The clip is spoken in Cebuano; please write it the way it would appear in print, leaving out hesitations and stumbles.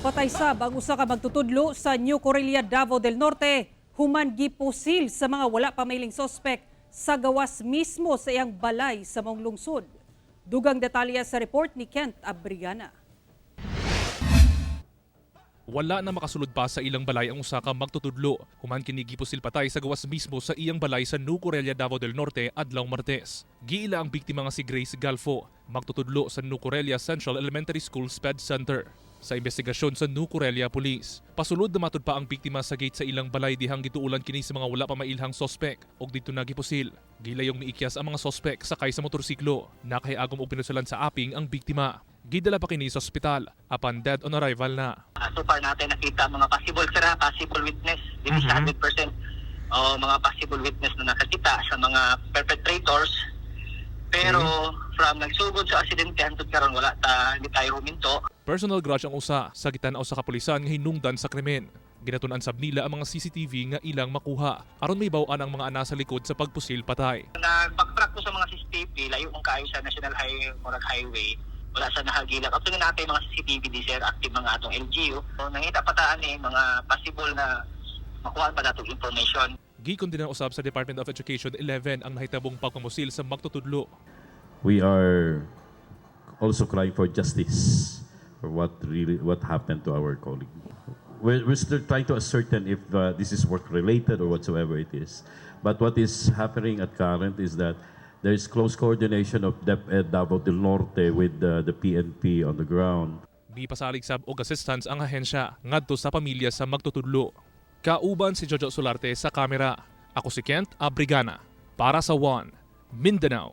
Patay sab ang usa ka magtutudlo sa New Corella, Davao del Norte, human gipusil sa mga wala pa mailing sospek sa gawas mismo sa iyang balay sa maong lungsod. Dugang detalye sa report ni Kent Abrigana. Wala na makasulod pa sa ilang balay ang usa ka magtutudlo. Human kini gipusil patay sa gawas mismo sa iyang balay sa New Corella, Davao del Norte adlaw Martes. Giila ang biktima nga si Grace Galfo, magtutudlo sa New Corella Central Elementary School SPED Center. Sa investigasyon sa New Corella Police, pasulod na matud pa ang biktima sa gate sa ilang balay dihang gituulan kini sa mga wala pa mailhang sospek ug didto na gipusil. Gilayong miikyas ang mga sospek sakay sa motorsiklo. Nakahiagom og pinusilan sa aping ang biktima. Gidala pa kini sa ospital apan dead on arrival na. So far natin nakita mga possible, sir, ha, possible witness. Dili siya 100% o mga possible witness na nakakita sa mga perpetrators. Pero from nagsugod sa aksidente hantod karon, wala ta, hindi tayo huminto. Personal grudge ang usa sa gitan-aw sa kapulisan nga hinungdan sa krimen. Ginatun-an sab nila ang mga CCTV nga ilang makuha aron mahibaw-an ang mga ana sa likod sa pagpusil patay. Nag-backtrack ko sa mga CCTV, layo kung kaayo sa National Highway, murag highway. Wala sa nahagilak. Up to natin mga CCTV di, sir, active mga atong LGU. So, nangita pa taan eh, mga possible na makuha pa natong information. Gikondena usab sa Department of Education 11 ang nahitabong pagpamusil sa magtutudlo. We are also crying for justice for what really what happened to our colleague. We're still trying to ascertain if this is work related or whatsoever it is. But what is happening at current is that there is close coordination of DepEd Davao del Norte with the PNP on the ground. Mipasalig sab og assistance ang ahensya ngadto sa pamilya sa magtutudlo. Kauban si Jojo Solarte sa kamera. Ako si Kent Abrigana para sa One Mindanao.